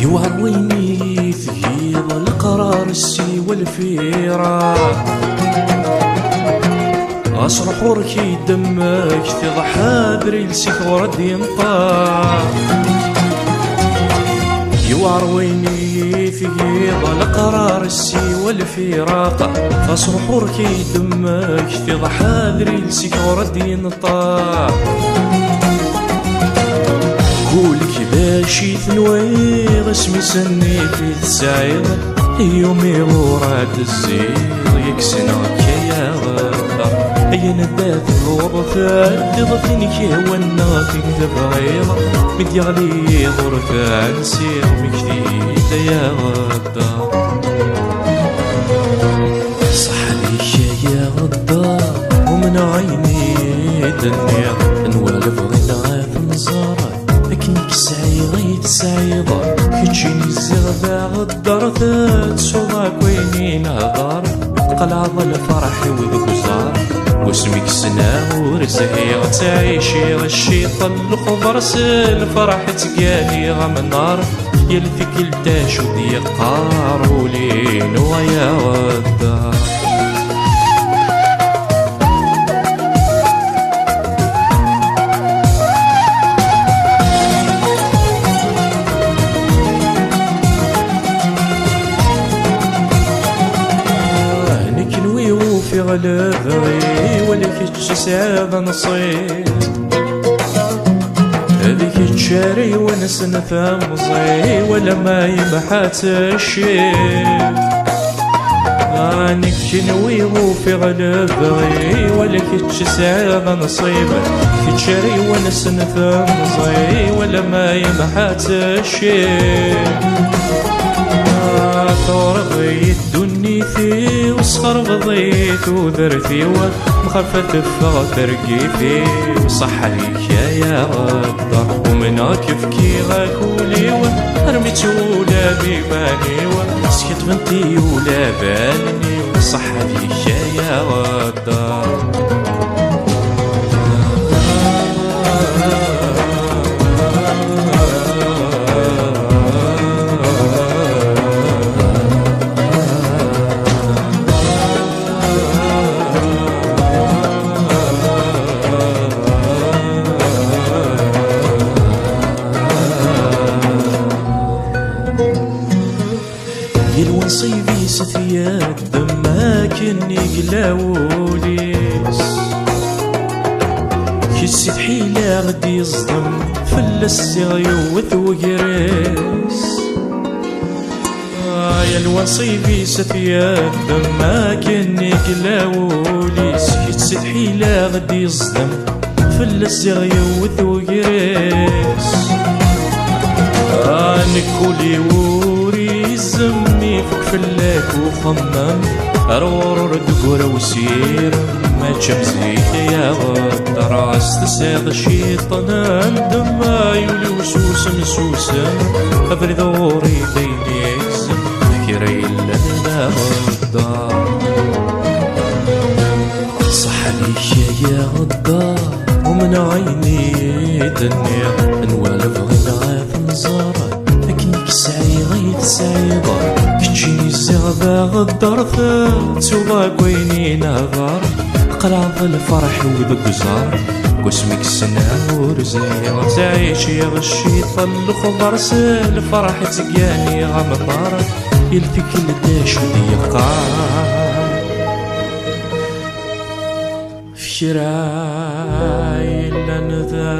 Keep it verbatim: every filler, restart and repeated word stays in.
Yewɛer wayen i tgiḍ, leqrar, ssiwa lfiraq. Ɣas ruḥ ur k-idemmek, tiḍeḥ abrid sik ɣur d-inṭaq. Yewɛer wayen i tgiḍ, leqrar, ssiwa lfiraq. Ɣas ruḥ ur k-idemmek, tiḍeḥ abrid sik ɣur d-inṭaq. Kul kbac i tenwiḍ, asmi s nnif i tesɛiḍ, yumi ɣur ad d-tezziḍ, yak ssneɣ-k ay aɣeddaṛ. Ayen da tḍuḍ taddiḍ tin k-ihwan neɣ tin tebɣiḍ, mi d-yeɣli yiḍ ur t-ansiɣ, mi k-t-id ay aɣeddaṛ. Ṣaḥḥa-k ay aɣeddaṛ, umneɣ ayen i d-tenniḍ, nwa lebɣi neɣ ad t-nẓer. Akken i k-sɛiɣ i tesɛiḍ, keččini ziɣ d aɣeddaṛ, tettuḍ akk ayen i nehḍer. Tqelɛeḍ lferḥ-iw deg uẓar, wasmi k-ssneɣ ur zhiɣ, ttɛiciɣ cciṭ n lexḍer, s lferḥ ttganiɣ amnar. Yal tikkelt acu d-yeqqar ul-inu ay aɣeddaṛ. Nekk nwi ufiɣ lebɣi-w, wala kečč tesɛiḍ nnṣib. D kečč ara iwensen tamẓi, wala ma yemḥa ttcib. Ah, nekk nwi ufiɣ lebɣi, wala kečč tesɛiḍ nnṣib. Kečč ara iwensen tamẓi, wala ma yemḥa ttcib. Ah, tureḍ-iyi ddunit-iw, sxerbeḍ-iyi tudert-iw, mxaf ad teffeɣ tergit-iw. Ṣaḥḥa-k ay aɣeddaṛ, umneɣ-k, fkiɣ-ak ul-iw, armi tt-ula d iman-iw, skiṭbent-iyi ula d allen-iw. Ṣaḥḥa-k ay aɣeddaṛ. Yal wa nṣib-is t-yaddem akken i yella wul-is. Kečč si tḥila d-yeẓdem, fell-as ziɣ yewwet wegris. Ah, yal wa nṣib-is t-yaddem akken i yella wul-is. Kečč si tḥila d-yeẓdem, fell-as ziɣ yewwet wegris. Ah, nekk ul-iw ur izem, ifuk fell-ak uxemmem. Ar ɣur-ur deg uraw sirem, mačči am zik ay aɣeddaṛ. Ɣas tesɛiḍ ciṭ n ddem, ay ul-iw susem, susem. Abrid ɣur-i d ayen igzem, kra yellan d aɣeddaṛ. Ṣaḥḥa-k ay aɣeddaṛ, umneɣ ayen i d-nniɣ, nwa lebɣi neɣ ad t-nẓer. Akken i k-sɛiɣ i tesɛiḍ, keččini ziɣ d aɣeddaṛ, tettuḍ akk ayen i nehḍer. Qelɛeḍ lferḥ-iw deg uẓar, deg wasmi k-ssneɣ ur zhiɣ, ttɛiciɣ cciṭ n lexḍer, s lferḥ ttganiɣ amnar. Yal tikkelt d acu d-yeqqar. F kra yellan da